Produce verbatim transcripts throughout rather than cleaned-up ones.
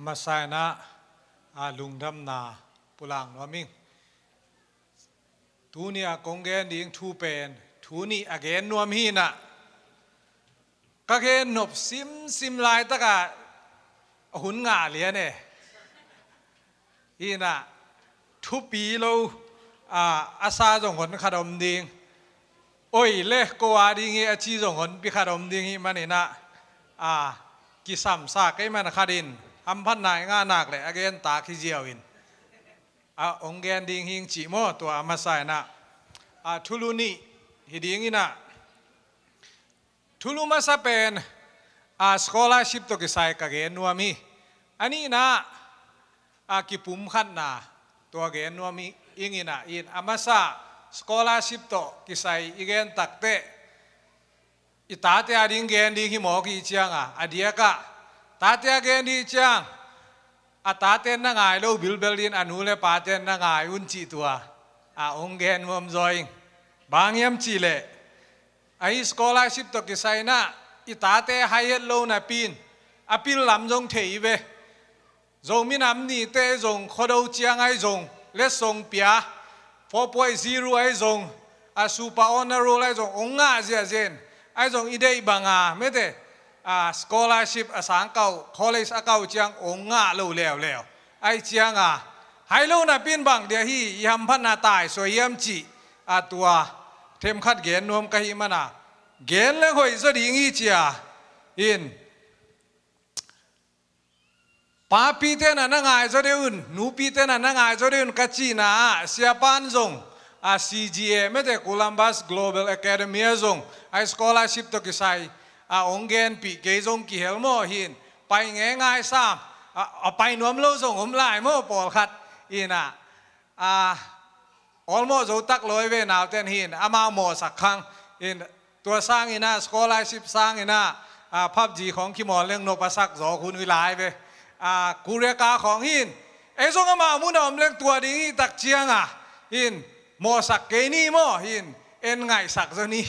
Masa in ah, a, lungdamna pulak nuam ing. Tuni a kong gen ding thu pen thu nih a gen nuam hi in ah, ka gen nop simsim laitak ah a hun ngah lian e. Hi in ah, thupi lo, a, a sa zong hon khat om ding. Oi le ko a ding hi a ci zong honpi khat om ding hi manin ah, a, kisamsa kei man khat in hamphatna i ngah nak leh a gen tak hi ziau in, a, hong gen ding hing cih maw, tua a masa in ah, a, thulu nih hi ding in ah, thulu masa pen, a, scholarship tawh kisai ka gen nuam hi. A nihna, a, kipumkhatna tua gen nuam hi ing in ah, in a masa scholarship tawh kisai i gen takteh i tate a ding gen ding hi mawk i ciang a, a diak ah tate a gen ding i ciang, a taten na ngai lo bilbel in a nu le paten na ngai un cih tua, a, hong gen nuam zaw ing. Bang hiam cih leh, ahi scholarship tawh kisai in ah i tate hai het lo napi in a pil lam zong thei hi ve. Zomi nam nite zong Khuado ciang ahi zong letsong pia, four point zero ahi zong, a, super honor roll ahi zong hong ngah ziahziah in, ahi zong i deih bang a mete, a, scholarship a sang kah uh, college a kah uh ciang hong ngah lo leuleu. Ahi ciang a, hai lo napi in bang dia hi i hamphatna taisuah hiam cih, a, tua themkhat gen nuam ka hih man a, gen leng hoih zaw ding hi ci a, in, papite in ah na ngai zaw deuh un, nupite in ah na ngai zaw deuh un ka cihna ah, siapa in zong, a, C G A mete, Columbus Global Academy ah zong, a, scholarship tawh kisai, a, hong genpih, kei zong kihel maw, hi in, pai ngeingai sam, a, a pai nuam lo zong om lai maw, pawlkhat in ah, a, awlmawh zo tak lo hi ve, nauten hi in, amau mawhsak khang in, tua sang in ah, scholarship sang in ah, a, PUBG khawng kimawl leng nop a sak zaw hun hi lai ve. A, Korea ka khawng hi in, ei zong amau mun a om leng tua ding hi tak ciang a, hi in, mawhsak kei ni maw, hi in, en ngaihsak zaw ni,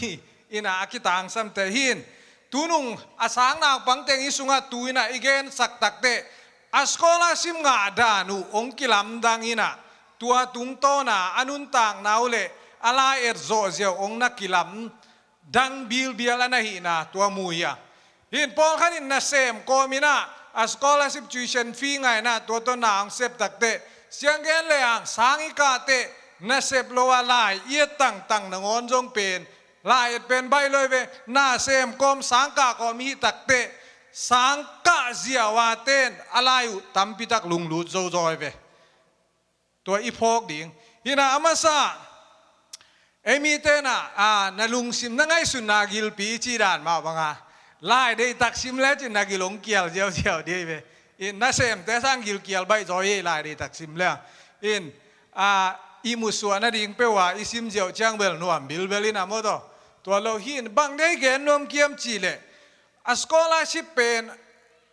in ah, a kitangsamte hi in, tunung a sang naupang teng i sungah tu in ah i gensak takteh, a scholarship ngah dan uh hong kilamdang in ah, tua tungtawn a a nuntakna uh le a lai-et zawh ziau hong na kilamdang bilbial a na hihna tua mu hi a. Hi in, pawlkhat in nasem kawm in ah, a scholarship, tuition fee ngai in ah, tua tawh na hong sep takteh, siang gen le ang sang i kahteh nasep lo a lai i et tangtang nangawn zong pen, lai-et pen baih lo hi ve, nasem kawm, sang kah kawm i hih takteh, sang kah ziau a ten a lai uh tampi tak lunglut zo zaw hi ve. Tua i phawk ding. Hi in ah, a masa, ei mite in ah, a, na lungsim, na ngaihsutna gilpi i cih dan mah bang a, lai deihtak sim le cin na gil hong kial ziauziau ding hi ve. In, nasemte sang gilkial baih zaw hi, lai deihtak sim le. In, a, i musuah nading peuh a i sim ziau ciang bel nuam bilbel in ah maw, tua, tua lo hi in, bang dia i gen nuam hiam cih leh, a scholarship pen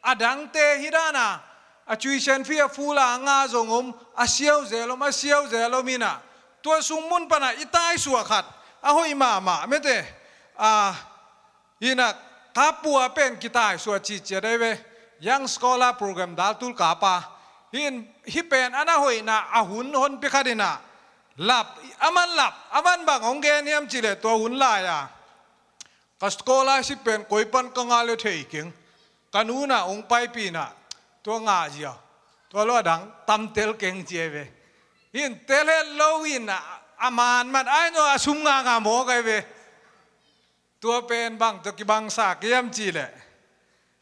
a dangte hi dan a, a tuition fee a full a ngah zong om, a siau zel om, a siau zel om in ah, tua sung mun pan a i taisuah khat a hoih mahmah mete, a, hi in ah, kap uh a pen kitaisuah cihciat ahi ve. Young Scholar Program, daltul kap a. Hi in, hih pen a na hoihna a hun honpi khat in ah, lap, a man lap, a man bang hong gen hiam cih leh, tua hun lai a, ka scholarship pen koi pan ka ngah le thei keng, ka nu in ah hong paipih in ah, tua ngah ziau, tua lo a dang tam tel keng ci ahi ve. Hi in, tel het lo in ah, a manman ai no a sum ngah ngah mawk ahi ve. Tua pen bang tawh kibangsa hiam cih leh,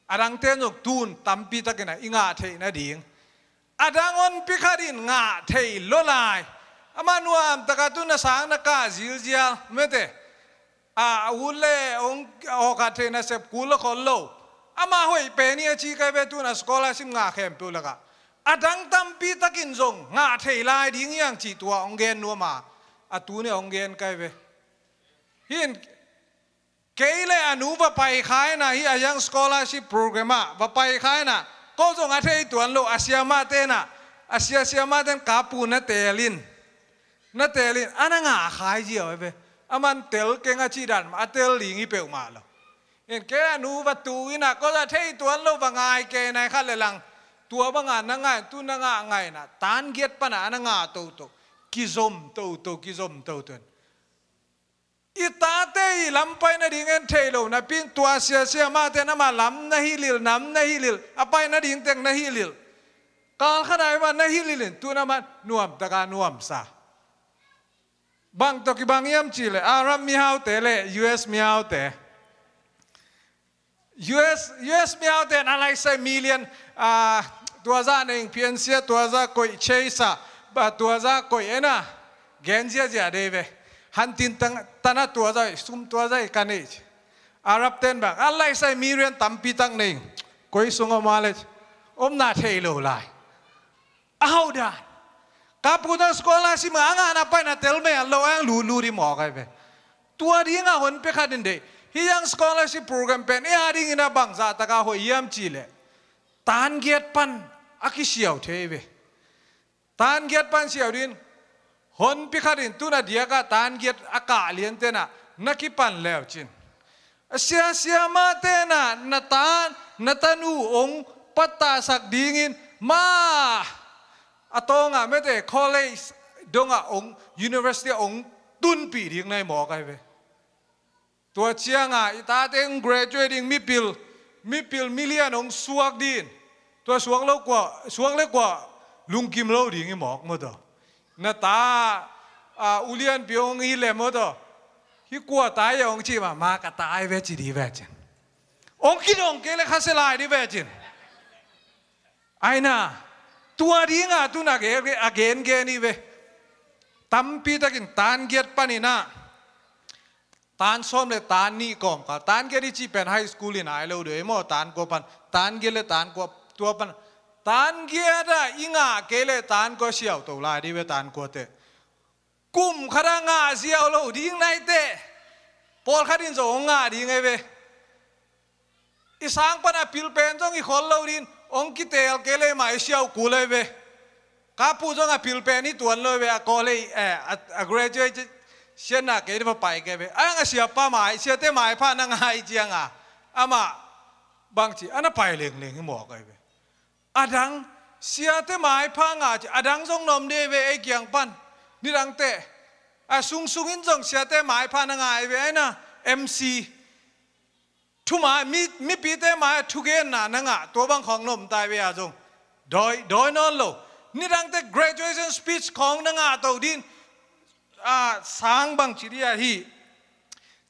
a dangte zong tun tampi tak in ah i ngah theih nading, a dang honpi khat in ngah thei lo lai. Amah nuam tak a tun a sang na kah zilzial mete, a, a ut le hong, a hawkhat thei nasep kul a khol lo. Amah hoih pen hi a ci ka hi ve, tun a scholarship ngah khempeuh lakah a dang tampi tak in zong ngah thei lai ding hi hang cih tua hong gen nuam a, a tuni a hong gen ka hi ve. Hi in, kei le a nu va pai kha in ah, hih a Young Scholarship Program ah va pai kha in ah, ko zong a thei tuan lo, a siamahte in ah, a sia siamahte in, "Kap uh, na teel in, na teel in," a na ngah kha hi ziau ahi ve. A man tel keng a cih dan mah, a tel ding hi peuhmah lo. In, kei a nu va tu in ah, ko zong a thei tuan lo, va ngai kei nai khat le lang, Tua banga na ngah in, tu na ngah ngah in ah, tan giat pana a na ngah toto, kizom toto, kizom toto in. I tate i lam pai nading en thei lo napi in tua sia siamahte in amah lam na hilh hilh, nam na hilh hilh, a pai nading teng na hilh hilh. Kal khat a i mah na hilh hilh in, tu na mah nuamtaka nuamsa. Bang tawh kibang hiam cih leh Arab mihaute le U S mihaute. U S, U S mihaute in a laisai million, ah, tua zah na ing piansia, tua zah koih chaser, ba tua zah koih ena, gen ziazia dei ve. Hantin tang, tana tua zah, sum tua zah ka nei ci. Arab ten bang, a laisai million tampi tak nei, koi sung om a le, om na thei lo lai. A hau dan. Ka pu tang scholarship a ngah na pai na tel mei a lo ang lu lu di mawk ai ve. Tua ding a hon pia khat in dei. Hi yang scholarship program pen, e a ding in a bangzah taka hoih hiam cih leh, tan giat pan a kisiau thei ve. Tan giat pan siau din, hon pia khat in tu na diak a tan giat a kah lian ten ah na kipan leu cin. A sia siamahte in ah na ta, na tanu ong pattahsak dingin ma a tawng ah mete college dong ah ong, university ah ong tunpih ding na hi mawk ai ve. Tua ciang a i tate ong graduate ding mipil, mipil million ong suak din. Tua suak lo kua, suak le kua lungkim lo ding hi mawk maw taw. Na ta, a, ulianpi ong hi le maw taw. Hi kua ta hi ong ci mah, ma ka ta ai ve ci di ve cin. Ong kidong kei le khasia lai di ve cin. Aina, tua ding a tu na ge, a gen gen hi ve. Tampi takin tan giat panin ah, tan sawm le tan nih kawmkal. Tan giat i cih pen high school in ai lo deuh ei maw, tan kua pan. Tan giat le tan kua tua pan. Tan giat ah i ngah kei le tan kua siau to lai di ve, tan kua teh. Kum khat a ngah ziau lo ding nai teh. Pawlkhat in zong ngah ding ei ve. I sang pan a pil pen zong i khol lo din, ong kitel kei le mah i siau kul ei ve. Ka pu zong a pil pen i tuan lo ei ve, a college, eh, a, a graduation na kei di va pai kei ve. Ang a siapa mai, siate maipha na ngai ciang a, amah bangci, a na pai lengleng hi mawk ei ve. A dang, siate maipha ngah ci, a dang zong na om de ve ei kiang pan. Nidangte, a sungsung in zong siate maipha na ngai ve, aina, M C. Thuma, mi, mipite mai a thugenna na ngah, tua bang khawng na om tai ve a zong. Dawi, dawi nawn lo. Nidangte graduation speech khawng na ngah to din, a, sang bangci di ahi.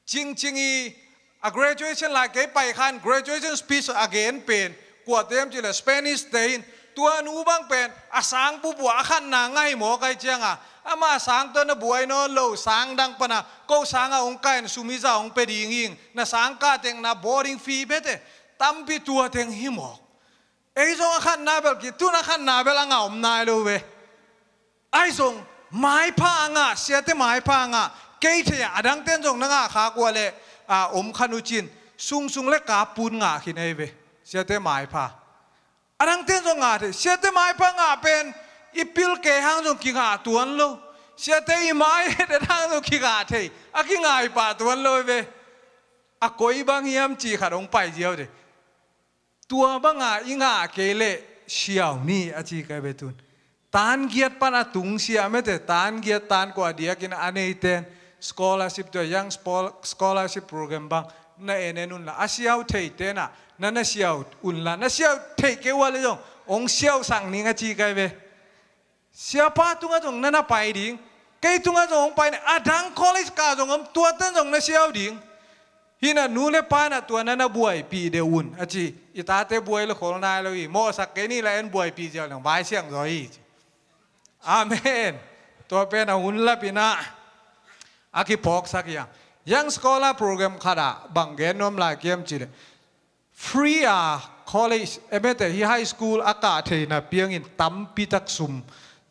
Cingcing i, a graduation lai kei pai khan graduation speech a gen pen. Kua tem ci le Spanish te in, tua nu bang pen, a sang bubuah a khatna ngai mawk ai ciang a. Ama sang tawh na buai nawn lo, sang dang pana, ko sang a ong kain sum i za ong pe ding ing, na sang ka teng na boarding fee bete, tampi tua teng hi mawk. Ei zong a khatna bel ki, tun a khatna bel a ngah om nai lo ve. Ai zong, maipha a ngah, siate maipha a ngah, kei thei a, a dangten zong na ngah khak ua le, a, om khan uh cin, sungsung le ka pun ngah khin ei ve, siate maipha. A dangten zong ngah thei, siate maipha ngah pen, i pil kei hang zong kingah tuan lo, siate i mai het hang zong kingah thei, a kingah i pah tuan lo ei ve. A koi bang hiam ci khat ong pai ziau thei. Tua banga i ngah kei leh siau ni a ci kai ve tun. Tan giat pan a tungsiah mete, tan giat tan kua diakin a neiten scholarship tua young spol-, scholarship program bang na en en unla. A siau thei tenah, na na siau unla. Na siau thei kei ua le zong, ong siau sang ning a ci kai ve. Siapa tungah zong na na pai ding. Kei tungah zong hong pai ni, a dang college ka zong om, tuate zong na siau ding. Hinah nu le pa inah tua na na buaipih deuh un, a ci. I tate buai le khol nai lo hi, mawhsak kei ni la en buaipih ziau leng, vai siang zaw hi ci. Amen. Tua pen a hun lapinah a kiphawksak hiang. Young scholar program khatah bang gen nuam lai kiam cileh, free a college, emete hi high school a kah theina piangin tampitak sum,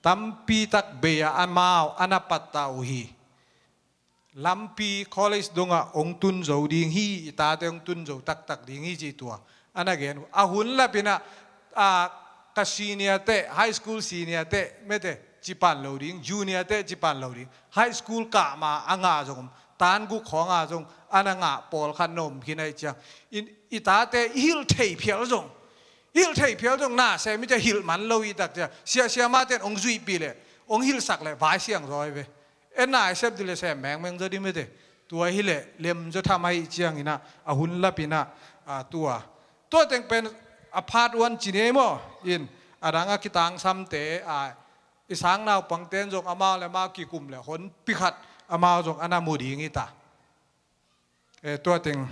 tampitak bei-ah amau a na pattah uh hi. Lampi college dongah hong tun zo ding hi, i tate hong tun zo taktak ding hi ci tua a na gen uh. A hun lapinah, a, ka senior te, high school senior te, mete, cipan lo ding, junior te cipan lo ding, high school kah ma a ngah zong om, tan guk khawngah zong a na ngah pawlkhat na om khin ahi ciang. I, i tate i hilh thei phial zong, Hilh thei phial zong na sem i cia hilh man lo i tak cia. Sia, sia mate in ong zuihpih leh, ong hilhsak leh vai siang zaw hi ve. En na i sep dih leh sem mengmeng zaw dih mate. Tua hi leh lem zaw tham ahi ciangin ah, a hun lap in ah, a, tua. Tua teng pen a part one ci ni ei maw. In, a dang a kitangsamte, a, i sang naupangte in zong amau leh amau kikum leh honpi khat amau zong a na mu ding hi ta. Eh, tua teng,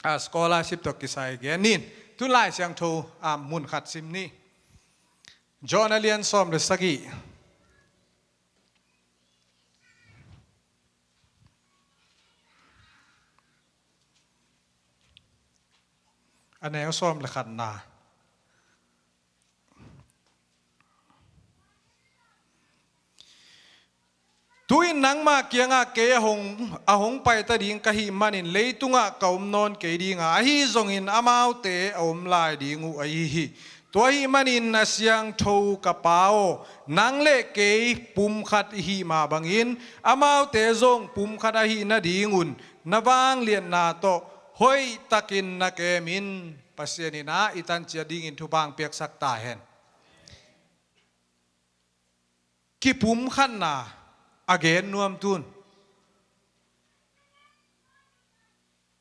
ah, scholarship tawh kisai gen ning. Tu Lai Siangtho, ah, mun khat sim ni. John a lian sawm leh sagih. A neu sawm leh khatna. Tu-in nangma kiangah kei a hong, a hong paita ding ka hih manin leitungah ka om nawn kei ding a, ahi zongin amaute a om lai ding uh ahi hi. Tua ahih manin a siangtho ka Pa aw, nang leh kei pumkhat i hih mah bangin amaute zong pumkhat ahih nadingun na vangliatna tawh hoihtakin na kem in. Pasian in ah i tan ciat dingin thupha hong piaksak ta hen. Kipumkhatna a gen nuam tun.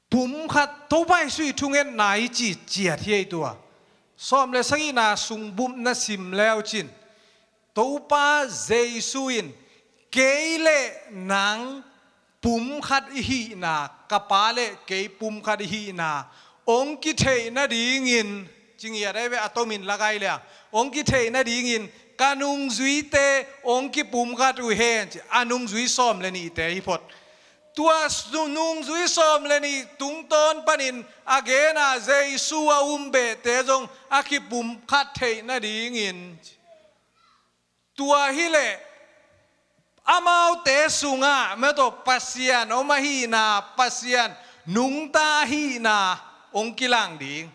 Pumkhat Topa Jesu i thungetna i cih ciat hi ei tua. Sawm leh sagihna sung bup na sim leu cin, Topa Jesu in kei leh nang pumkhat i hihna, ka Pa leh kei pumkhat i hihna ong kitheih nadingin, ci ngiat ei ve, a tomin la gai leh, ong kitheih nadingin ka nungzuite ong kipumkhat uh hen, ci. A nungzui sawm leh nihte hi phot. Tua s-, nungzui sawm leh nih tungtawn panin a gen a, Jesu a um behte zong a kipumkhat theih nadingin, ci. Tua hi leh amaute sungah, mate, Pasian om ahihna, Pasian nungta ahihna ong kilang ding.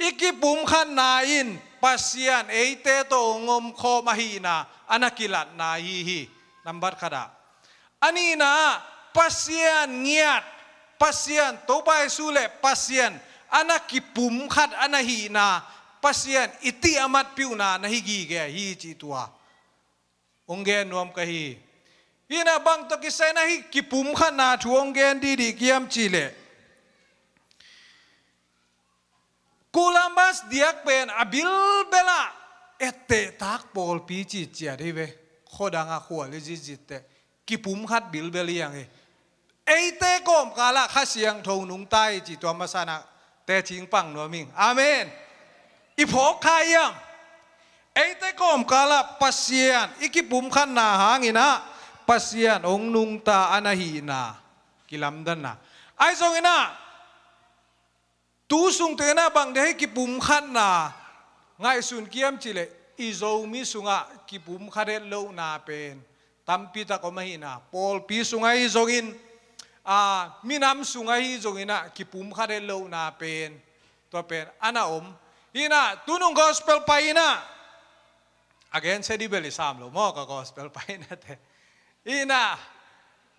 I kipumkhatna in Pasian eite tawh ong omkhawm ahihna a na kilatna ahi hi. Nambat khat ah. A nihna ah, Pasian ngiat, Pasian, Topa Jesu leh Pasian a na kipumkhat a na hihna, Pasian i tih a matpih uhna na hi gige hi, cih tua ong gen nuam ka hi. Hi-in ah bang tawh kisai in ah hih kipumkhatna thu ong gen dihdih ka hiam cih leh, Columbus diak pen a bilbel ah etteh tak pawlpi cih ciat hi ve. Khuadang ah khual i zitzitte kipumkhat bilbel hi hang hi. Eite kawmkal ah Kha Siangtho nungta hi cih tua masa-in ah teci pang nuam ing. Amen. I phawk kha hiam? Eite kawmkal ah Pasian i kipumkhatna hangin ah Pasian ong nungta a na hihna kilamdanna. Ahi zongin ah tu sung teng in ah bang dia hih kipumkhatna ngaihsun ka hiam cih leh, i Zomi sungah kipumkhat het lohna pen tampi tak om ahihna, pawlpi sung ahi zongin, a, minam sung ahi zongin ah kipumkhat het lohna pen, tua pen a na om. Hi-in ah tunung gospel pai-in ah, a gensia dih bel i sam lo maw, ka gospel pai-in ah te. Hi-in ah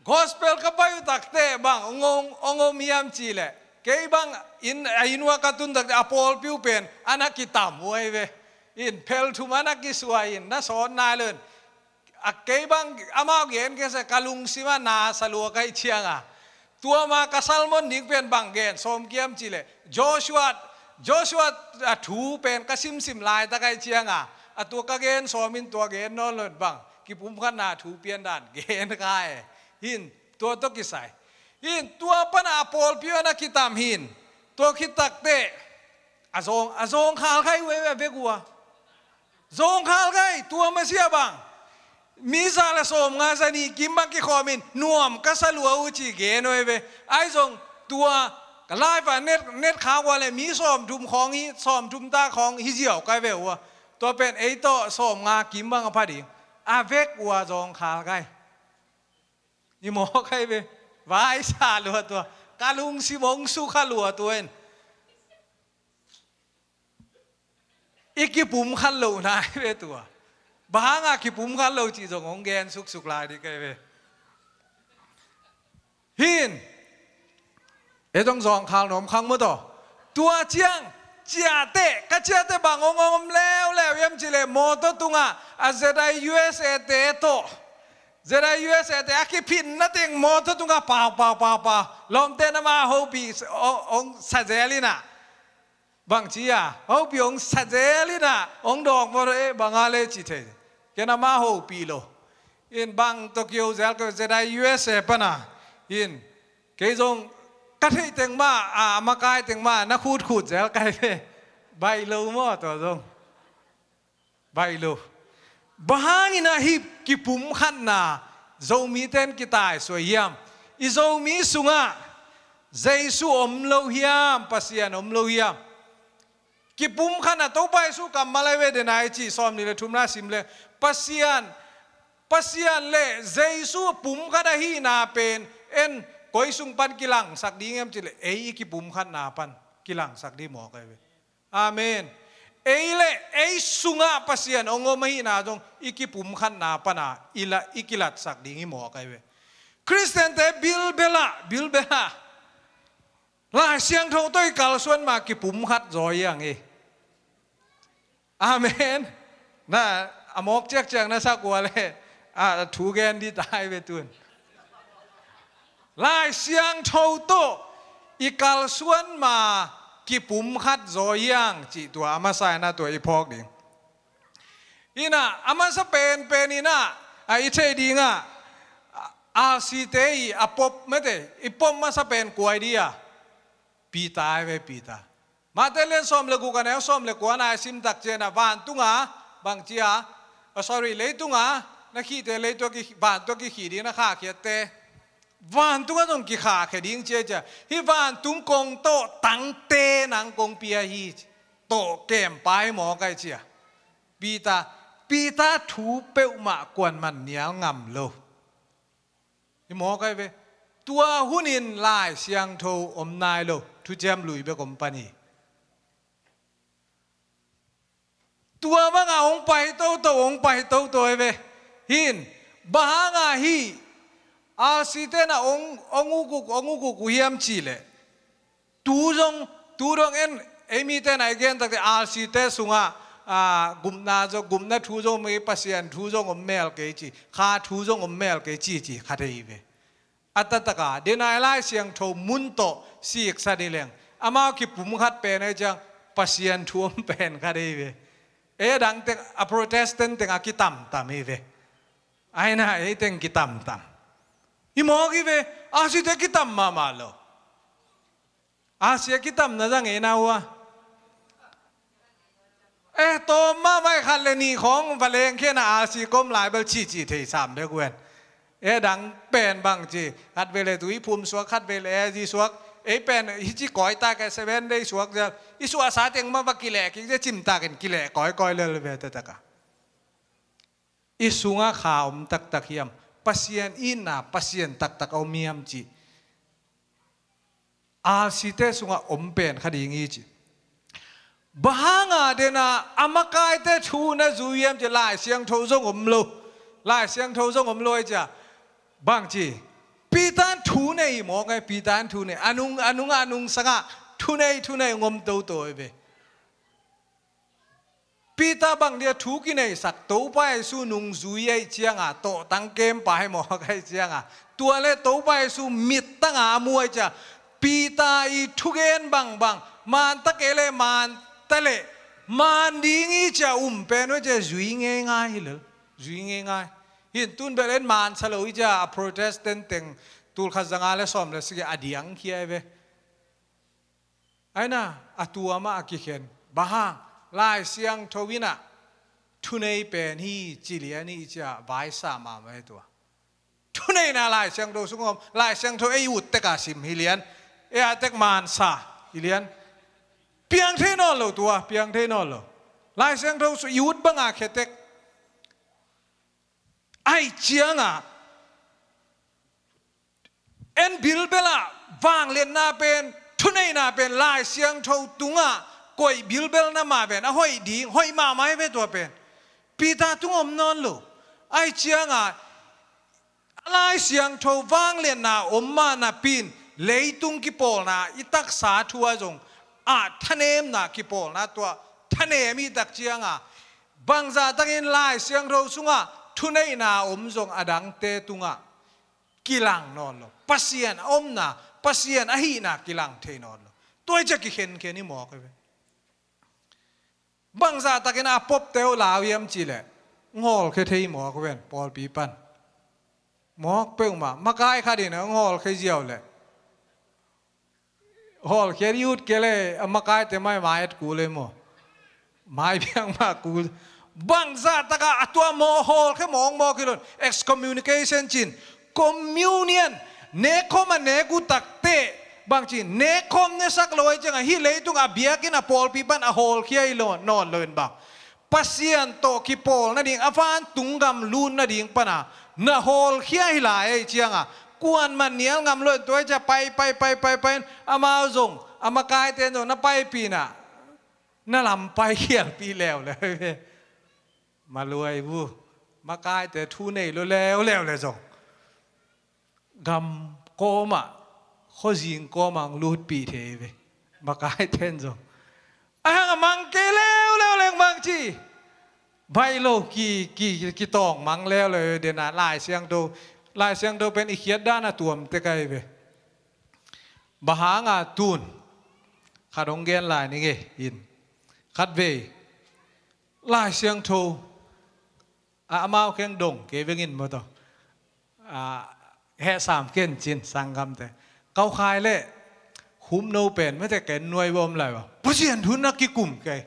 gospel ka pai uh takteh bang ong om, ong om hiam cih leh, kei bang inn, a inn uah ka tun takteh a pawlpi uh pen a na kitam uh ahi ve. In phel thum a na kisuah in, na sawt nai lo in. A kei bang amau gen kei se, ka lungsim ah na sa lua ka hih ciang a, tua ma ka sermon ding pen bang gen sawm ka hiam cih leh, Joshua, Joshua a thu pen ka simsim laitak ahih ciang a, a tua ka gen sawm in, tua gen nawn lo in bang kipumkhatna thu piandan gen kha e. Hi-in tua tawh kisai, hi-in tua pan a pawlpi uh a na kitam hi-in, tua khit takteh a zawng, a zawngkhal kha hi uh e, a vek uh a. Zawngkhal kha hi, tua masiah bang mi za leh sawmnga, za nih kim bang kikhawm in, nuam ka sa lua uh ci gen uh hi ve. Ahi zong tua ka live ah net, net khak uh a leh mi sawmthum khawng hi, sawmthum ta khawng hi ziau ka ve uh a. Tua pen ei tawh sawmnga kim bang a pha ding. A vek uh a, zawngkhal kha hi. I mawk ahi ve. Vai sa lua tua. Ka lungsim ong sukha lua tua in. I kipumkhat lohna ahi ve tua. Bang hanga kipumkhat lo cih zong ong gen suksuk lai dih ka hi ve. Hi-in, ei tawh zawngkhal nuam khang maw taw. Tua ciang ciahte, ka ciahte bang hong om leuleu hiam cih leh mawtaw tungah a Jedi U S A te tawh, Jedi U S A te a kiphinna teng mawtaw tungah pau pau pau pau, lawmte na mah hopih hong sa zel in ah. Bangci a hopih hong sa zel in ah hong dawk mawtaw, eh, bang a le ci thei. Ken a mah hopih lo. In bang tawh kiho zel ka, Jedi U S A pan a. In kei zong ka theih teng mah, a makai teng mah na khut khut zel kai ve. Baih lo maw tua zong? Baih lo. Bang hangin ah hih kipumkhatna Zomite in kitaisuah hiam? I Zomi sungah Jesu om lo hiam, Pasian om lo hiam? Kipumkhatna, Topa Jesu kammal ahi ve, den a i cih sawmnih le thumna sim leh, Pasian, Pasian le Jesu pumkhat ahihna pen en koi sung pan kilangsak ding hiam cih leh ei i kipumkhatna pan kilangsak ding mawk ahi ve. Amen. Ei le ei sungah Pasian hong om ahihna zong i kipumkhatna pana i la, i kilatsak ding hi mawk ahi ve. Khristiante bilbel ah, bilbel ah Lai Siangtho tawh i kalsuan ma kipumkhat zaw hi hang hi. Amen. Na a mawk ciakciak na sak uh leh a thu gen ding ta hi ve tun. Lai Siangtho tawh i kalsuan ma kipumkhat zaw hi hang cih tua a masa in ah tua i phawk ding. In ah a masa penpen in ah, a i theih ding ah, a, R C te i a pop mate, i pop masa pen kua hi dia? Peter ahi ve, Peter. Matthai lian sawm le guk a neu sawm le kua na i sim tak ciang ah vantung a, bangci a, oh, sorry, leitung a na khihte leitung a ki, vantung a kikhih ding na khahkhiatte vantung a zong kikhahkhia ding ci a ci a, hih vantung kong tawh tangte nang kong pia hi ci. Tawh kempa hi mawk ahi ci a. Peter, Peter thu peuhmah kuaman nial ngam lo. Hi mawk ahi ve. Tua hunin Lai Siangtho om nai lo, thuciam lui bek om pan hi. Tua bangah hong pai toto, hong pai toto ahi ve. Hin, bang hangah hih R C te in ah hong, hong uk uk, hong uk uk uh hiam cih leh, tu zong, tu dong en, ei mite in ah i gen takte R C te sungah, a, gupna zong, gupna thu zong om kei, Pasian thu zong om mel kei ci, kha thu zong om mel kei ci, ci khat hi ve. A taktak a, den a i Lai Siangtho mun tawh siksan hi leng, amau kipumkhat pen ahi ciang Pasian thu om pen khat hi ve. Ei a dang teng, a Protestant teng a kitamtam hi ve. Aina ei teng kitamtam. Hi mawk hi ve, a site kitam mahmah lo. A sia kitamna zang ei na uh a. Eh, tawm mahmah i khat le nih khawng va leng khen a, a si kom lai bel cihcih thei sam bek uh en. Eh, dang pen bang ci, khat vei le tui phum suak, khat vei le eh zi suak. Ei pen hi ci kawi tak eh, seven day suak zel. I suahsa teng mah va kileh kik zel, cimtak in kileh kawikawi lel ve taktak a. I sungah kha om taktak hiam? Pasian itna, Pasian taktak a om hiam cih. R C te sungah om pen kha ding hi ci. Bang hangah den a, a makaite thu na zui hiam cih, Lai Siangtho zong om lo. Lai Siangtho zong om lo ahi cia. Bang ci. Peter in thu nei mawk ngai, Peter in thu nei. A nung, a nungah, a nungsangah thu nei, thu nei ngom toto hi ve. Peter bang dia thu kineisak, Topa Jesu nungzui ahi cianga, tawhtang kempa hi mawk ahi cianga, tua le Topa Jesu mittanga a mu ahi cia, Peter i thugen bangbang, man ta kei le man ta le, man ding hi cia um pen uh cia zui ngeingai hi lel, zui ngeingai. Hin tun bel en man sa lo hi cia a Protestant teng tul khat zanga le sawm le sagih a diang khia hi ve. Aina, a tua mah a kikhen. Bang hang, Lai Siangtho in ah, thunei pen hi ci lian hi cia, vaisa mahmah hi tua. Thuneina Lai Siangtho sung om, Lai Siangtho ei ut tek a sim hi lian. Ei a tek mansa hi lian. Piang thei nawn lo tua, piang thei nawn lo. Lai Siangtho sung i ut banga khia tek. Ahi cianga, en bilbel ah vangliatna pen, thuneina pen, Lai Siangtho tungah koih bilbel na mah pen a hoih ding, hoih mahmah hi ve tua pen. Peter tung om nawn lo. Ahi cianga, a Lai Siangtho vangliatna om mah napi in, leitung kipawlna i taksa thu ah zong, ah thanemna kipawlna tua thanem i tak cianga bangzah takin Lai Siangtho sungah thuneihna om zong a dangte tungah kilang nawn lo. Pasian a omna, Pasian a hihna kilang thei nawn lo. Tua hi ciah kikhenkhen i mawk hi ve. Bangzah takin a popte uh lau hiam cihleh hong hawlkhia thei mawk ven pawlpi pan. Mawk peuhmah makai khatin hong hawlkhia ziau leh hawlkhia dih ut kei le a makaite maimai et kul ei maw? Mai biang mah kul. Bangzah takah a tua maw hawlkhia mawkmawk hi lo in excommunication cin communion nekkhawm a nek uh takteh bangci nekkhawm nesak lo ahi ciangah hih leitung a biakinn a pawlpi pan a hawlkhia hi lo nawn lo in bang Pasian tawh kipawl nading a vantung gam lut nading pana na hawlkhia hi lai ahi cianga kuan man nial ngam lo in tua hi cia pai pai pai pai pai in amau zong a makaite in zong na paipihna na lam pai khialpih leuleu hi ve. Maluai bu makaite thu nei lo leuleu le zong gam kawmah khuazing kawmah hong lutpih thei ve. Makaite in zong a hang a mang kei leuleu leng bangci baih lo ki, ki, kitawng mang leuleu hi dena Lai Siangtho, Lai Siangtho pen i khiat dan a tuam tek ahi ve. Bang hanga tun khat hong gen lai ning e in khat vei Lai Siangtho a amau kheng dong kei vengin maw taw. A, heh sam ken cin sanggamte kau khai le humno pen mete ken nuai bawm lai ba Pasian thu na kikum kei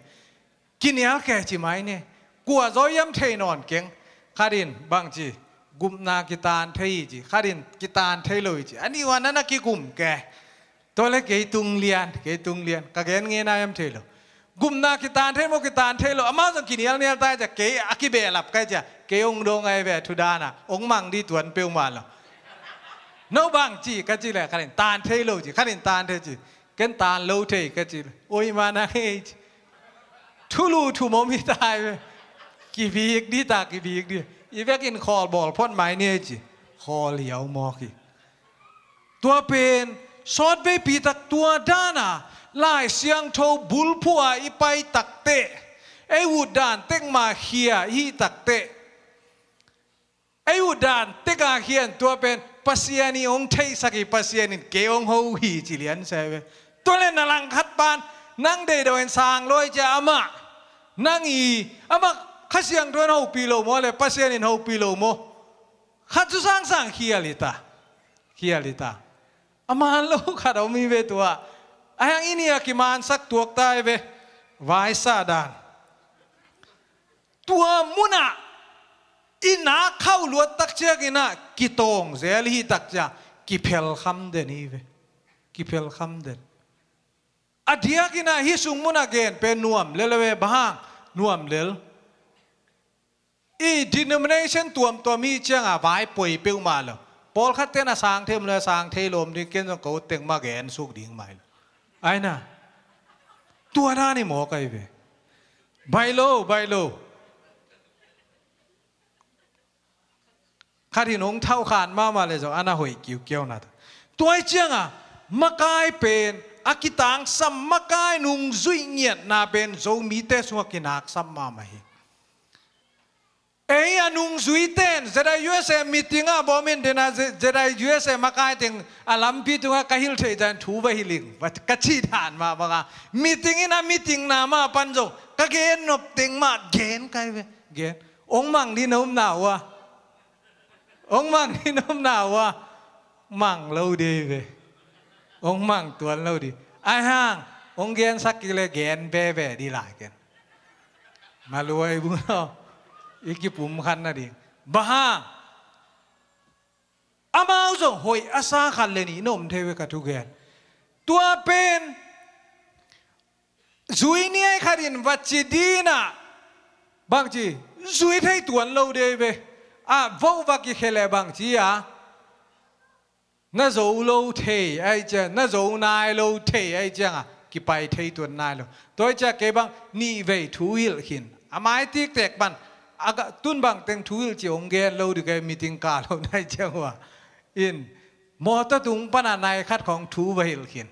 kinial kei ci mai ne. Kua zaw hiam thei nawn keng. Khatin bangci gupna kitan thei hi ci khatin kitan thei lo hi ci a nih ua na na kikum kei. Tua le kei tung lian kei tung lian ka gen ngei na hiam thei lo. Gupna kitan thei maw kitan thei lo amau zong kinialnial tai cia kei a kibehlap kai cia kei hong dong ai ve thu dana hong mang dih tuan peuhmah lo. No bang ci ka ci le khatin tan thei lo ci khatin tan thei ci ken tan lo thei ka ci le oi ma na ngei ci. Thulu thum om hi tai ve. Kibik dih ta kibik dih i vekin khawl bawl phot mai ni ci khawl hiau mawk hi. Tua pen sawtveipi tak tua dana Lai Siangtho bulphuh a i pai takteh ei ut dan tekma khia i hih takteh ei ut dan teka khian tua pen Pasian i hong theihsak hi Pasian in kei hong ho hi ci lian sai ve. Tua le na langkhat pan nang deidawin sang lawi cia amah nang i amah Kha Siangtho in hopih lo maw le Pasian in hopih lo maw? Khat cu sangsang khial hi ta. Khial hi ta. A man lo khat a om hi ve tua. A hiang i nih a kimansak tuak ta hi ve. Vaisa dan. Tua munah i nak khauh luat tak cianginah kitawng zel hi tak cia kiphelkham den hi ve. Kiphelkham den. A diakinah hih sung munah gen pen nuam lel a ve bang hang nuam lel. I denomination tuamtuam hi cianga vai poi peuhmah lo. Pawlkhat ten a sang thei om lo a sang thei lo om ding ken zong ko teng mah gen suk ding mai lo. Aina. Tua dan i mawk ahi ve. Baih lo, baih lo. Khat in hong thauhkhan mahmah le zong ana hoih kiukiau na ta. Tua hi cianga makai pen a kitangsam makai nungzuih ngiatna pen Zomite sungah kinaksam mahmah hi. Ei a nungzuite in Z I U S A meeting ah bawm in dena Z I U S A makai teng a lampi tungah ka hilh theih zan thu va hilh ing ka cih dan mah banga meeting in a meeting na mah pan zong ka gen nop teng mah gen kai ve. Gen. Ong mang dih na um na uh a. Ong mang dih na um na uh a. Mang lo dih ve. Ong mang tuan lo dih. Ai hang ong gensak kik le gen veve dih lai ken. Maluai bu no. I kipum khan na ding. Bang hang. Amau zong hoih a sa khat le nih na om thei ve ka thugen. Tua pen zui ni ai khat in va ci dinah bangci zui thei tuan lo dei ve. A voh va kikhia le bangci a na zo lo thei ai ciang na zo nai lo thei ai cianga kipai thei tuan nai lo. Tua ai ciang kei bang nih vei thu hilh khin a mai tiktek pan a tun bang teng thu hilh ci hong gen lo dih kei meeting ka lo nai ciang hua in mawtaw tung pana nai khat khawng thu va hilh khin.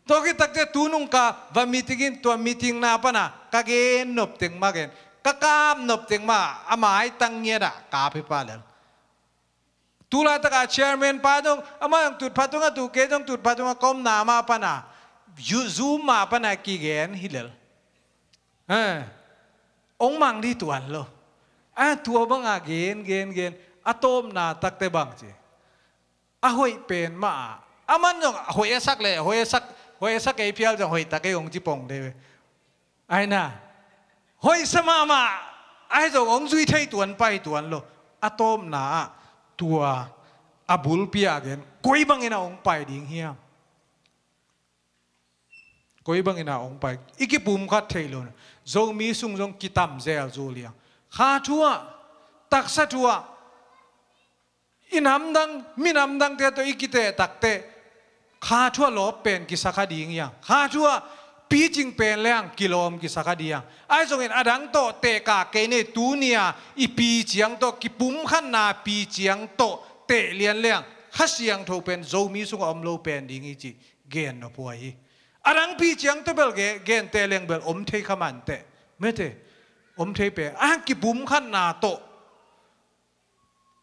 Tua khit takte tu nung ka va meeting in, tua meeting na pana ka gen nop teng mah gen, ka kap nop teng mah a maitang ngiat ah kap hi pah lel. Tu laitak a chairman pa zong, amah zong tutpha tungah tu, kei zong tutpha tungah ka omna mah pana, Zoom mah pana kigen hi lel. Eh, ong mang dih tuan lo. A tua banga gen gen gen, a tawpna takte bang ci, a hoih pen mah a, aman zong hoih a sak le, hoih a sak, hoih a sak ei phial zong hoih tak ei ong ci pong de ve. Aina, hoih sa mahmah, ahi zong ong zui thei tuan pai tuan lo. A tawpna ah tua a bulpi a gen, koi bangin a ong pai ding hiam? Koi bangin a ong pai, i kipumkhat thei lo. Zomi sung zong kitam zel zu liang. Kha thu ah, taksa thu ah, i namdang, minamdangte tawh i kiteh takte, kha thu ah lawp pen kisa kha ding hiang. Kha thu ah picing pen leng kilawm kisa kha ding hiang. Ahi zongin adang tawh teh ka kei nei, tuni a i piciang tawh, kipumkhatna piciang tawh teh lian leng, Kha Siangtho pen Zomi sungah om lo pen ding hi ci gen nop huai hi. Adang piciang tawh bel ge, gen teh leng bel om thei kha mah inteh. Mete, om thei pen. A hang kipumkhatna tawh,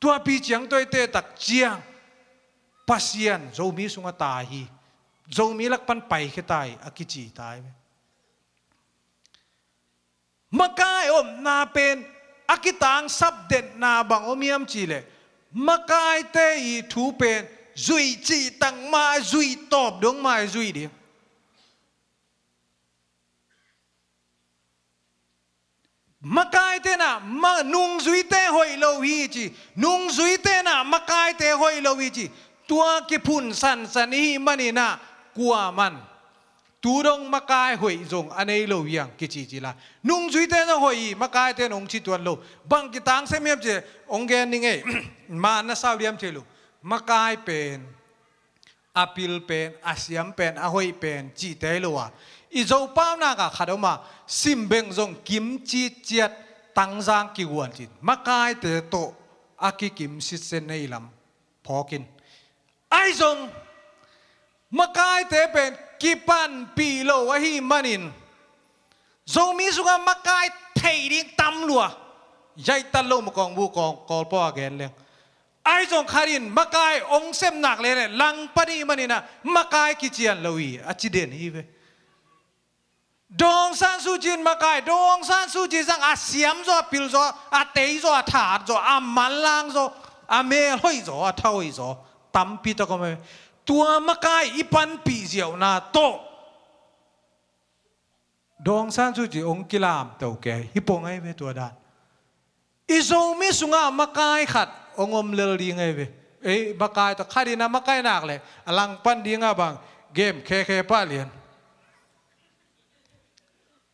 tua piciang tawh i teh tak ciang, Pasian Zomi sungah tai hi. Zomi lak pan paikhia tai, a kici tai. Makai omna pen a kitangsap detna bang om hiam cih leh, makaite i thu pen zuih cih tak mah, zuih tawp dong mah, zuih ding. Makaite na, ma, nungzuite hoih lo hi ci, nungzuite na, makaite hoih lo hi ci, tua kiphun sansan i hih manin ah kuaman tu dong makai hoih zong a nei lo hiang kici ci lai. Nungzuite zong hoih hi, makaite nong ci tuan lo. Bang kitangsem hiam ci, ong gen ning ei. Ma na sau diam ci lo. Makai pen, a pil pen, a siam pen, a hoih pen cihte hi lo a, i Zo paunak ah khat om a, simbeng zong kim citciat, tangzang kiguan cin, makaite tawh a kikim sitsen nei lam phawkin. Ahi zong, makaite pen kipanpih lo ahih manin, Zomi sungah makai thei ding tam lua. Yaihtat lo ma kawng bu kawng Kawl pua a gen leng. Ahi zong khat in makai ong sem nak leh leh langpan i hih manin ah makai kician lo hi, a ci den hi ve. Daw Aung San Suu Kyi in makai, Daw Aung San Suu Kyi zang a siam zaw, a pil zaw, a tei zaw, a that zaw, a manlang zaw, a mel hoih zaw, a tha hoih zaw tampi tak om hi. Tua makai i panpih ziauna tawh Daw Aung San Suu Kyi ong kilamto kei hi pong ahi ve tua dan. I Zomi sungah makai khat ong om lel ding ahi ve. Ei, makai tawh khat in a makai nak leh a langpan ding a bang game khe khe pah lian.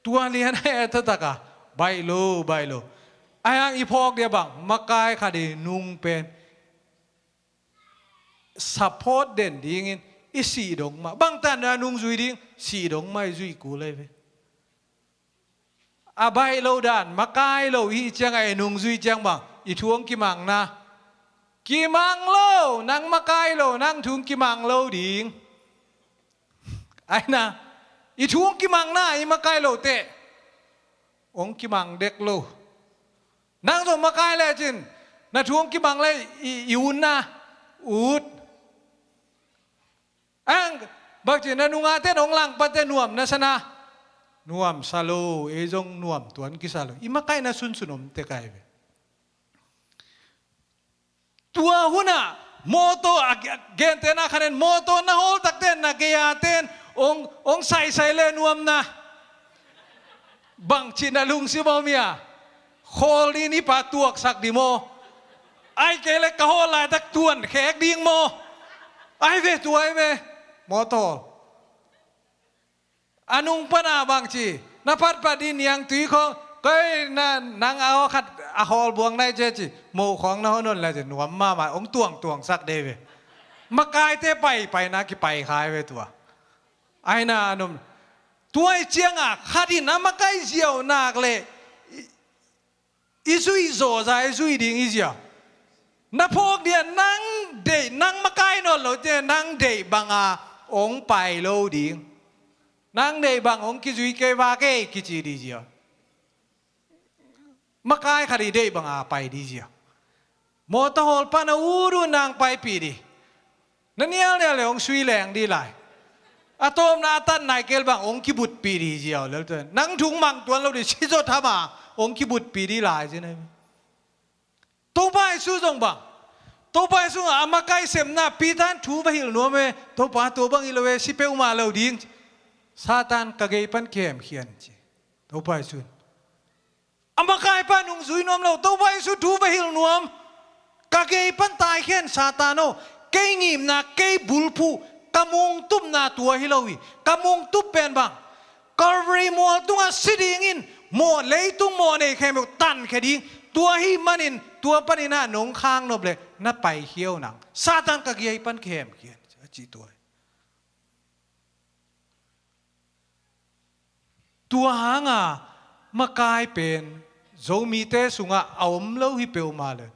Tua lian ahi a taktak a baih lo, baih lo. Ahi hang i phawk dia bang, makai khat i nung pen support den dingin i sih dong mah. Bang tan a nungzui ding, sih dong mah i zuih kul ahi ve. A baih lo dan, makai lo i hih ciang a i nungzui ciang bang, i thu hong kimangna. Kimang lo, nang makai lo, nang thu hong kimang lo ding. Aina, i thu hong kimangna, i makai lo teh hong kimang dek lo. Nang zong makai lecin, na thu hong kimang le i, i utna, ut. Ang, bang ci, na nungate nong langpate nuam na sa na. Nuam sa lo, ei zong nuam tuan kisa lo. I makaina sunsun om tek ahi ve. Tua hunah mawtaw a ge-, gente na khanen mawtaw na hawl takte na gei-a ten ong, ong saisai le nuam na. Bang ci na lungsim om hia? Khawl ding i pa tuaksak ding maw? Ai kei le ka hawl laitak tuan khek ding maw? Ai ve tua ai ve. Mawtaw. A nung pana bang ci, na phatphat ding niangtui khawng, koi na nang a hawl khat a hawl buang nai cia ci, moh khawng na hawl nawn lai ci, nuam mahmah, ong tuangtuangsak dei ve. Makaite paipaina kipai khai ve tua. Aina a num. Tua i cianga khat in a makai ziau nak le i, i zuih zawza i zuih ding i zia. Na phawk dia nang deih, nang makai nawn lo cia nang deih banga ong pai lo ding. Nang deih bang hong kizui kei vak ei kici dih zia. Makai khat i deih banga pai dih zia. Mawtaw hawl pan a ut un nang paipih dih. Na nialnial le hong sui leng dih lai. A tawpna a tat nai kel bang hong kibutpih dih zia uh lel tuan. Nang thung mang tuan lo dih, si zawt hama hong kibutpih dih lai zia na. Topa Jesu zong bang, Topa Jesu a makai semna Peter in thu va hilh nuam e. Topa, tua bang hi lo e, si peuhmah lo ding. Satan, ka gei pan kihemkhia in ci. Topa Jesu in a makai pa nungzui nuam lo. Topa Jesu thu va hilh nuam. Ka gei pan taikhia in Satan aw. Kei ngimna, kei bulphuh, ka mungtupna tua hi lo hi. Ka mungtup pen bang, Calvary mual tungah si dingin, mawh, leitung mawh nei khempeuh tankhia ding. Tua hi manin tua panin ah nong khang nop le na paikhia uh nang. Satan, ka gei pan kihemkhia in, a ci tua hi. Tua hanga makai pen Zomite sungah a om lo hi peuhmah le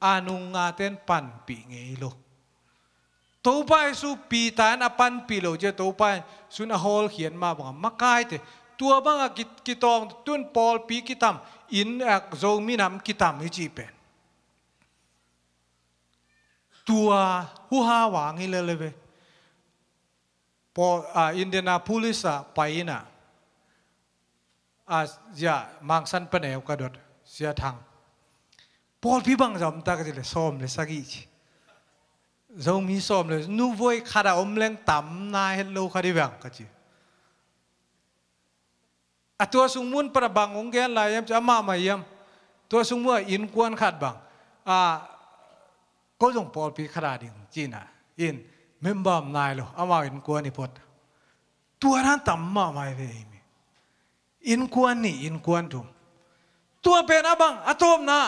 a nung ngate in panpih ngei lo. Topa Jesu Peter in a panpih lo cia, Topa Jesu in a hawlkhia mah banga makaite tua banga ki, kitawng tun pawlpi kitam, inn a Zomi nam kitam hi cih pen. Tua huhau a ngi lele ve. Paul, a, Indianapolis ah pai ina, a, zia Mangsan paneu ka dot, zia Thang. Pawlpi bangzah om ta ka ci le sawm le sagih ci. Zomi sawm le, nu voi khat a om leng tam na het lo kha di veng ka ci. A tua sung mun pana bang hong gen lai hiam ci, amah mah hiam. Tua sung mun a innkuan khat bang, a, ko zong pawlpi khat a ding cina in, member om nai lo, amau innkuan i phot. Tua dan tam mahmah hi ve ei mi. Innkuan nih, innkuan thum. Tua pen a bang, a tawpna.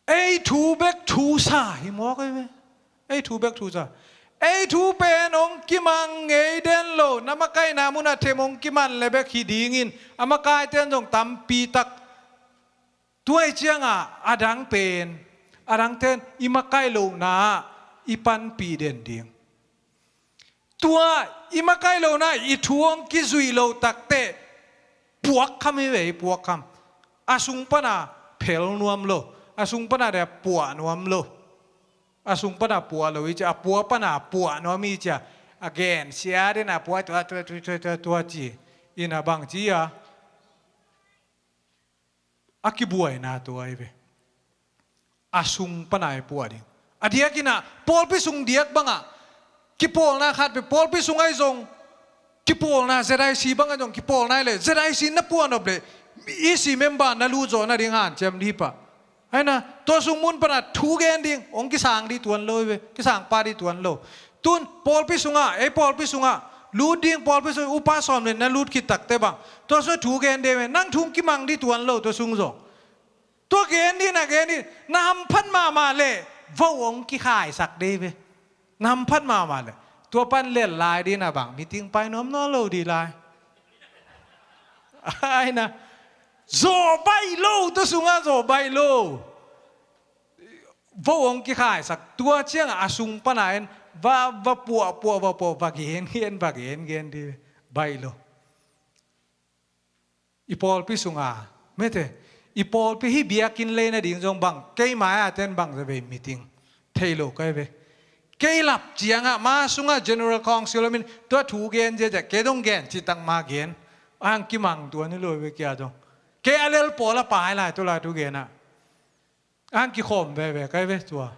Ei thu bek thu sa hi mawk ei ve. Ei thu bek thu sa. Ei thu pen hong kimang ngei den lo, na makaihna mun a them hong kiman le bek hi dingin, a makaite in zong tampi tak. Tua i cianga a dang pen, a dangte in i makaih lohna ah i panpih den ding. Tua i makaih lohna i thu hong kizuih loh takteh puakkham hi ve, i puakkham. A sung pana phel nuam lo, a sung pana dia puah nuam lo. A sung pana puah lo i cia, a pua pana puah nuam i cia. A gen sia den a pua tua, tua, tua, tua, tua, tua ci. Ina bang ci a. A kibuaina tua hi ve. A sung pana i puah ding. A diakin ah, pawlpi sung diak bangah kipawlna khat ve, pawlpi sung ahi zong kipawlna, Z I C bangah zong kipawlna hi le, Z I C na puah nop le, E C member na lut zawh nading hanciam dih pah. Aina, tua sung mun pana thu gen ding, hong kisang dih tuan lo hi ve, kisang pah dih tuan lo. Tun pawlpi sungah, ei pawlpi sungah lut ding, pawlpi sung upa sawm le na lut khit takteh bang, tua sungah thu gen ding ve, nang thu hong kimang dih tuan lo tua sung zong. Tua gen dih na gen dih, na hamphat mahmah le, vo hong kikhaisak dih ve. Na hamphat mahmah le, tua pan lel lai dih na bang, meeting pai nuam nawn lo dih lai. Aina, zawh baih lo, tua sungah zawh baih lo. Vo hong kikhaisak, tua ciangah a sung pana in va, va puah, puah, va puah, va gen, gen, va gen, gen dih, baih lo. I pawlpi sunga, mete, i pawlpi hih biakinn lei nading zong bang, kei mai-a ten bang za vei meeting thei lo kai ve. Kei lap ciangah ma sungah General Council min tua thu gen ziazia, kei dong gen citak ma gen. Ang kimang tua ni lo ve kia zong. Kei a lel pawl a pai lai tua lai thu genah. Ang kikhawm veve kai ve tua.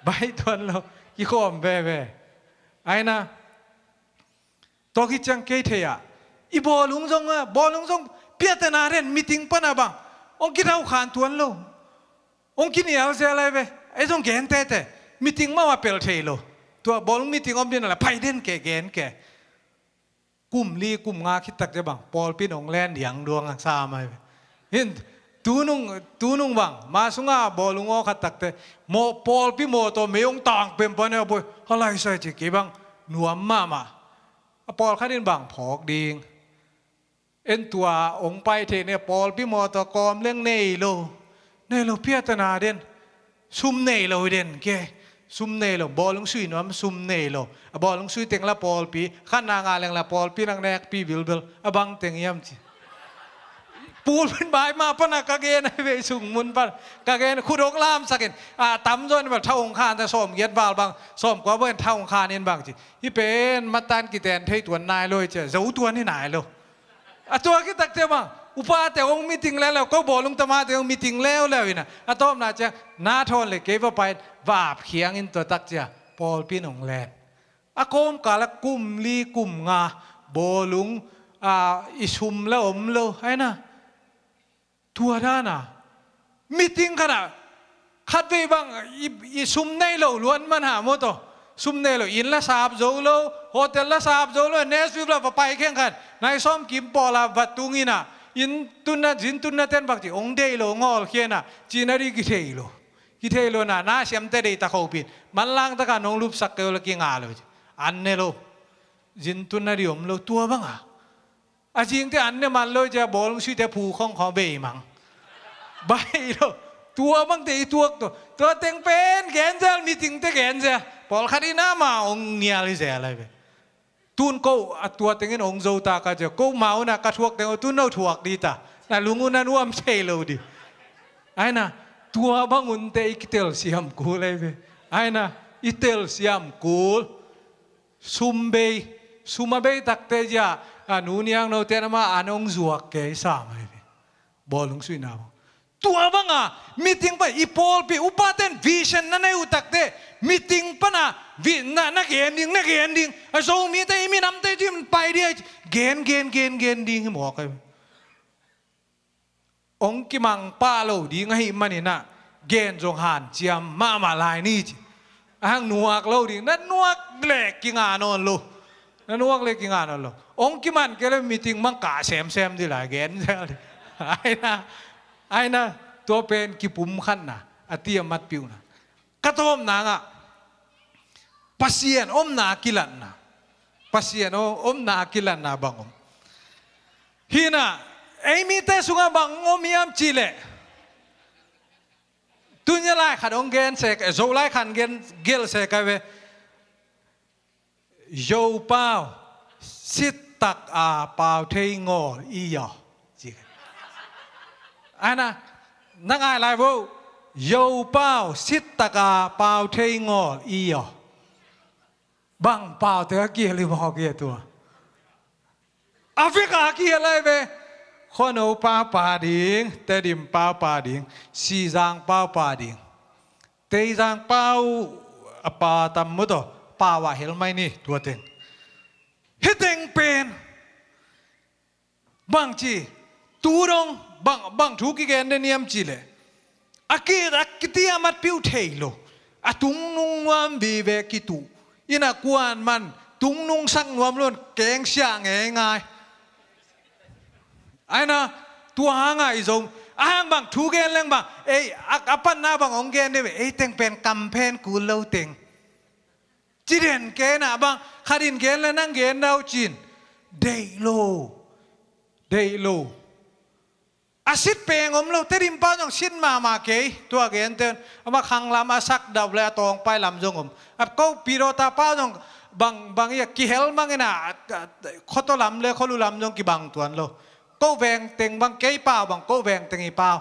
Bai tuan lo, kikhawm veve. Aina, tua khit ciang kei thei ah, i bawlung zong ah, bawlung zong piatena den meeting pana bang, hong kidau khan tuan lo. Hong kinial zel lai ve. Ei zong gen tete. Meeting mah a pel thei lo. Tua bawlung meeting om din a la pai den ke gen ke. Kum li kum nga khit takte bang pawlpi in hong len diang duang a sa mai. Hin tunung, tunung bang ma sunga bawlung aw khat takte maw, pawlpi maw tawh mei hong tang pempan e a boi. Halai sai ci kei bang nuam mahmah. A pawlkhat in bang phawk ding. En tua hong pai thei ne, pawlpi maw tawh kawm leng nei lo. Nei lo piatana den. Sum nei lo den ke. Sum nei lo, bawlung sui nuam sum nei lo. A bawlung sui teng la pawlpi, khatna ngah leng la pawlpi nang nekpi bilbil, a bang teng hiam ci. Pulpit bai mah pana ka gen ahi ve, sung mun pan ka gen, khut hong lamsakin, a tamzaw in bel tha hong khan ta, sawmgiat val bang, sawmkua bang in tha hong khan in bang ci. Hih pen matan kiten thei tuan nai lo hi cia, zo tuan hi nai lo. A tua khit takte bang, upate hong meeting leuleu, ko bawlung tamate hong meeting leuleu in a, a tawpna ciang na thawn le kei va pai in, va ap khiang in tua tak cia pawlpi in hong len. A kawmkal ah kum li kum nga bawlung, a, i sum la om lo, aina. Tua dan a, meeting khat ah, khatvei bang i, i sum nei lo luat man ha maw taw. Sum nei lo, inn la sap zo lo, hotel la sap zo lo, Nashville la va pai kheng khat, nai sawm kim pawl a va tung in a, inn tunna, zin tunna ten bang ci, hong deih lo, hong hawlkhia in a, cihna ding kithei lo. Kithei lo in a, na siamte deih ta khopin, manlang taka nong lupsak kei uh la kinga lo ci. An ne lo. Zin tunna ding om lo, tua bang a. A zingte an ne man lo cia, bawlung suite phu khong khong bei mang. Bai lo. Tua bangte i tuak tua. Tua teng pen gen zel, meeting te gen zel. Pawlkhat in ama hong nial hi zel ahi ve. Tun ko, a tua tengin hong zo ta ka cia. Ko ma un a ka thuak teng uh, tun no thuak di ta. Na lung un a nuam thei lo di. Aina, tua bang unte i kitel siam kul ahi ve. Aina, i tel siam kul. Sum bei, sum a bei takte zia, a, nu niang note na ma an hong zuak kei sam ahi ve. Bawlung suina bang. Tua banga, meeting pan, i pawlpi, upaten vision na nei uh takte, meeting pana, vi-, na, na gen ding, na gen ding. A Zomite, i minamte, dim pai dia, gen, gen, gen, gen ding hi mawk ahi ve. Hong kimang pah lo ding ahih manin ah, gen zong hanciam mahmah lai ni ci. A hang nuak lo ding, na nuak le kinga nawn lo. Na nuak le kinga nawn lo. Hong kiman kei le meeting mang kah semsem di lai, gen zel di. Aina, aina, tua pen kipumkhatna, a tiamat piuhna. Ka tawpna ngah, Pasian omna a kilatna. Pasian o-, omna a kilatna bang om. Hina, ei mite sungah bang om hiam cih leh. Tunia lai khat hong gen sek, eh, Zolai khat gen gelh sek ahi ve. Zopau, sittak a pau thei ngawl i yaw. Ci. Aina, na ngai lai vo. Zopau, sittak a pau thei ngawl i yaw. Bang paute a kial i mawk i a tua. A vek a kial ahi ve. Khuano pau pa ding, Tedim pau pa ding, Sizang pau pa ding. Teizang pau a pa tam mu taw, pau a hel mai ni, tua teng. Hih teng pen. Bangci, tu dong, bang, bang thu kigen den hiam cih leh. A ki, a kitiamat piu thei lo. A tungnung nuam vive kitu. Ina kuan man, tungnung sak nuam lon, keng sia ngeingai. Aina, tua hanga i zong. A hang bang thu gen leng bang. Ei, a, a panna bang hong gen de ve. Ei teng pen kam phen kul lo teng. Ci den kei na bang, khat in gen le nang gen dau cin. Deih lo. Deih lo. A sit peng om lo, Tedim pau zong sit mahmah kei. Tua gen ten, ama khang lam a sak dau le a tawng pai lam zong om. A ko pidawta pau zong bang, bang ia kihel mang ina, a, a, khuato lam le khualu lam zong kibang tuan lo. Ko veng teng bang kei pau bang, ko veng teng i pau.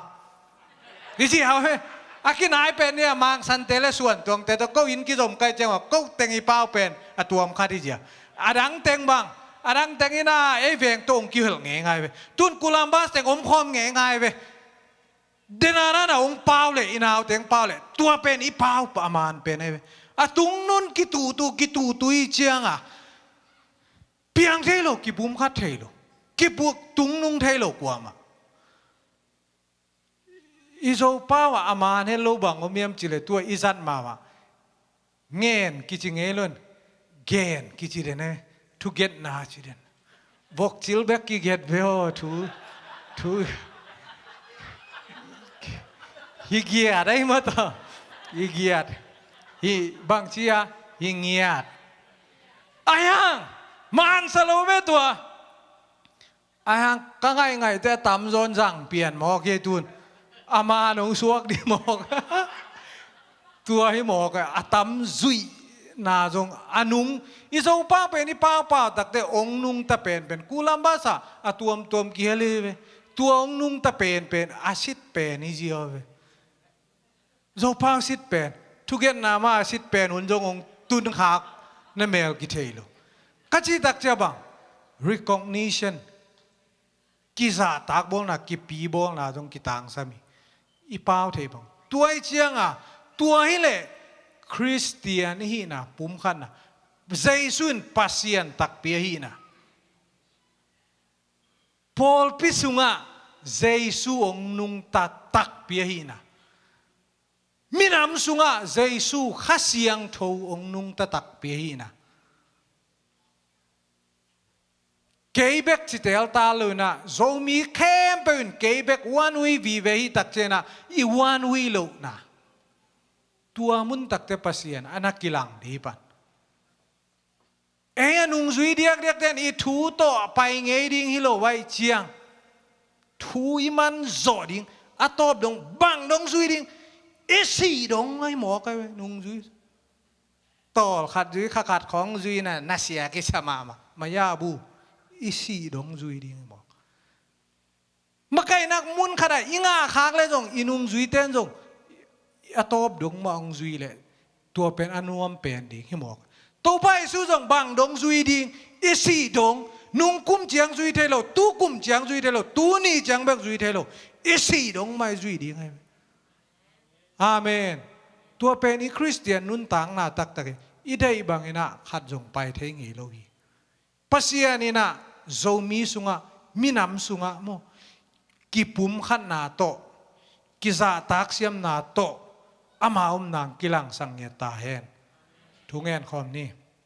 Hi ci hau he. A kinai pen ni a Mang Sante le Suan Tuangte tawh ko inn kizom kai ciang a ko teng i pau pen a tuam khat hi zia. A dang teng bang, a dang teng ina ei veng tawh hong kihel ngeingai ve. Tun Columbus teng om khawm ngeingai ve. Dena nana hong pau le, i nau teng pau le. Tua pen i pau pa a man pen ahi ve. A tungnun kitutu, kitutu i ciang a. Piang thei lo, kipumkhat thei lo. Kipuk tungnung thei lo kuamah. I Zopau ah a man het lo bang om hiam cih leh tua i zat mahmah. Ngen kici ngei lo in. Gen kici den e. Thu getna ci den. Vokcil bek kiget ve aw, thu. Thu. Hi giat ahi mah tawh. Hi giat. Hi bangci a, hi ngiat. Ahi hang. Man sa lo ve tua. Ahi hang ka ngaihngaihte a tamzaw in zang pian mawk hi tun. A man hong suak dih mawk. Tua hi mawk a, a tam zuihna zong a nung. I Zopau pen i paupau takte ong nungta penpen. Kulam basa a tuamtuam kihel hi ve. Tua ong nungta penpen a sit pen hi zia ve. Zopau sit pen, thugenna ma a sit pen un zong ong tunkhak na mel kithei lo. Ka cih takcia bang, recognition, kizahtak bawlna, kipi bawlna zong kitangsam hi. I pau thei bang. Tua i cianga, tua hileh Khristian i hihna, pumkhatna, Jesu in Pasian takpi ahihna. Pawlpi sungah Jesu ong nungta takpi ahihna. Minam sungah Jesu Kha Siangtho ong nungta takpi ahihna. Kei bek citeel ta lo inah, Zomi khempeuh in kei bek one way vive hi takcianah, i one way lohna. Tua mun takte Pasian a na kilang dih pan. Ei a nungzui diakdiak ten i thu tawh a pai ngei ding hi lo vai ciang. Thu i man zawh ding, a tawp dong, bang dong zui ding, i sih dong ai mawk ai ve, nungzui. Tawl khat zui, kha khat khawng zui na, na sia kisa mahmah, maya bu, i sih dong zui ding ai mawk. Makaihnak mun khatah i ngah khak le zong, i nungzui ten zong, a tawp dong mah ong zui le, tua pen a nuam pen ding hi mawk. Topa Jesu zong bang dong zui ding, i sih dong, nung kum ciang zui thei lo, tu kum ciang zui thei lo, tu ni ciang bek zui thei lo, i sih dong mah i zui ding hi. Amen. Tua pen i Khristian nuntakna taktak hi. I deih banginah khat zong pai thei ngei lo hi. Pasian inah Zomi sungah, minam sungah maw, kipumkhatna tawh, kizahtak siamna tawh, ama omna kilang sang ngiat ta hen. Thu ngen khawm ni.